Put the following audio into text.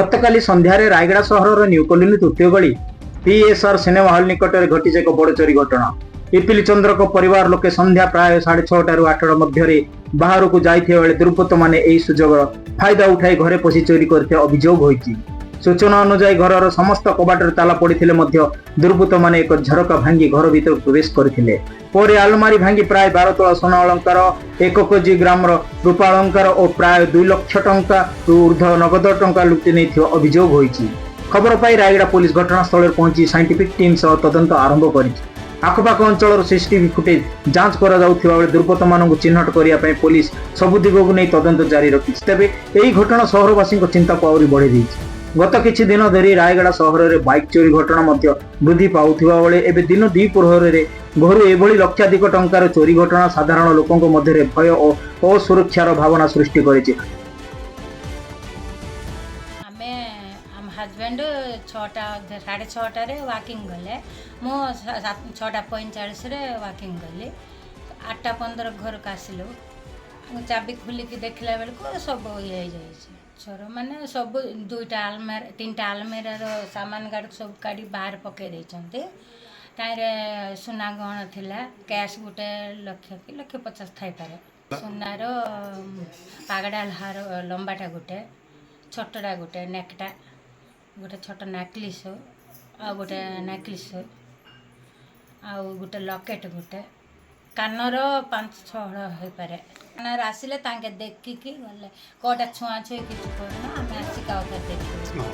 ଗତକାଲି ସନ୍ଧ୍ୟାରେ ରାୟଗଡ଼ା ସହରର ନ୍ୟୁ କଲୋନୀ ତୃତୀୟ ଗଳି ପିଏସ୍ଆର୍ ସିନେମା ହଲ୍ ନିକଟରେ ଘଟିଛି ଏକ ବଡ଼ ଚୋରି ଘଟଣା। ଇପିଲି ଚନ୍ଦ୍ରଙ୍କ ପରିବାର ଲୋକେ ସନ୍ଧ୍ୟା ପ୍ରାୟ 6:30ରୁ 8ଟା ମଧ୍ୟରେ ବାହାରକୁ ଯାଇଥିବା ବେଳେ ଦୁର୍ବୃତ୍ତମାନେ ଏହି ସୁଯୋଗର ଫାଇଦା ଉଠାଇ ଘରେ ପଶି ଚୋରି କରିଥିବା ଅଭିଯୋଗ ହୋଇଛି। ସୂଚନା ଅନୁଯାୟୀ, ଘରର ସମସ୍ତ କବାଟରେ ତାଲା ପଡ଼ିଥିଲେ ମଧ୍ୟ ଦୁର୍ବୃତ୍ତମାନେ ଏକ ଝରକା ଭାଙ୍ଗି ଘର ଭିତରକୁ ପ୍ରବେଶ କରିଥିଲେ। ପରେ ଆଲମାରି ଭାଙ୍ଗି ପ୍ରାୟ 12 ତୋଳା ସୁନା ଅଳଙ୍କାର, 1 କେଜି ଗ୍ରାମର ରୂପା ଅଳଙ୍କାର ଓ ପ୍ରାୟ 2 ଲକ୍ଷ ଟଙ୍କାରୁ ଉର୍ଦ୍ଧ୍ୱ ନଗଦ ଟଙ୍କା ଲୁଟି ନେଇଥିବା ଅଭିଯୋଗ ହୋଇଛି। ଖବର ପାଇ ରାୟଗଡ଼ା ପୋଲିସ ଘଟଣାସ୍ଥଳରେ ପହଞ୍ଚି ସାଇଣ୍ଟିଫିକ୍ ଟିମ୍ ସହ ତଦନ୍ତ ଆରମ୍ଭ କରିଛି। ଆଖପାଖ ଅଞ୍ଚଳର ସିସିଟିଭି ଫୁଟେଜ ଯାଞ୍ଚ କରାଯାଉଥିବା ବେଳେ ଦୁର୍ବୃତ୍ତମାନଙ୍କୁ ଚିହ୍ନଟ କରିବା ପାଇଁ ପୋଲିସ ସବୁ ଦିଗକୁ ନେଇ ତଦନ୍ତ ଜାରି ରଖିଛି। ତେବେ ଏହି ଘଟଣା ସହରବାସୀଙ୍କ ଚିନ୍ତାକୁ ଆହୁରି ବଢ଼ାଇ ଦେଇଛି। ଗତ କିଛି ଦିନ ଧରି ରାୟଗଡ଼ା ସହରରେ ବାଇକ୍ ଚୋରି ଘଟଣା ମଧ୍ୟ ବୃଦ୍ଧି ପାଉଥିବା ବେଳେ ଏବେ ଦିନ ଦ୍ୱିପ୍ରହରରେ ଘରୁ ଏଭଳି ଲକ୍ଷାଧିକ ଟଙ୍କାର ଚୋରି ଘଟଣା ସାଧାରଣ ଲୋକଙ୍କ ମଧ୍ୟରେ ଭୟ ଓ ଅସୁରକ୍ଷାର ଭାବନା ସୃଷ୍ଟି କରିଛି। ଆମେ ଆମ ହଜବେଣ୍ଡ 6ଟା 6:30ରେ ୱାକିଂ ଗଲେ। ମୁଁ 6:45ରେ ୱାକିଂ ଗଲି। 8:15 ଘରକୁ ଆସିଲୁ। ଚାବି ଖୋଲିକି ଦେଖିଲା ବେଳକୁ ସବୁ ଇଏ ହେଇଯାଇଛି। ଚୋର ମାନେ ସବୁ ଦୁଇଟା ଆଲମାରି, ତିନିଟା ଆଲମିରାର ସାମାନ ଗାଡ଼ିକୁ ସବୁ କାଢ଼ି ବାହାରେ ପକାଇ ଦେଇଛନ୍ତି। ତାହିଁରେ ସୁନା ଗହଣା ଥିଲା, କ୍ୟାସ୍ ଗୋଟେ ଲକ୍ଷ କି ଲକ୍ଷ 50 ଥାଇପାରେ। ସୁନାର ପାଗଡ଼ା ହାର ଲମ୍ବାଟା ଗୋଟେ, ଛୋଟଟା ଗୋଟେ, ନେକ୍ଟା ଗୋଟେ, ଛୋଟ ନେକଲେସ୍, ଆଉ ଗୋଟେ ନେକଲେସ୍, ଆଉ ଗୋଟେ ଲକେଟ୍ ଗୋଟେ, କାନର 5-6 ହଳ ହେଇପାରେ। କାନରେ ଆସିଲେ ତାଙ୍କେ ଦେଖିକି ଗଲେ। କୋଉଟା ଛୁଆଁ ଛୁଇଁ କିଛି କରୁନା, ଆମେ ଆସିକି ଆଉ ଥରେ ଦେଖିବୁ।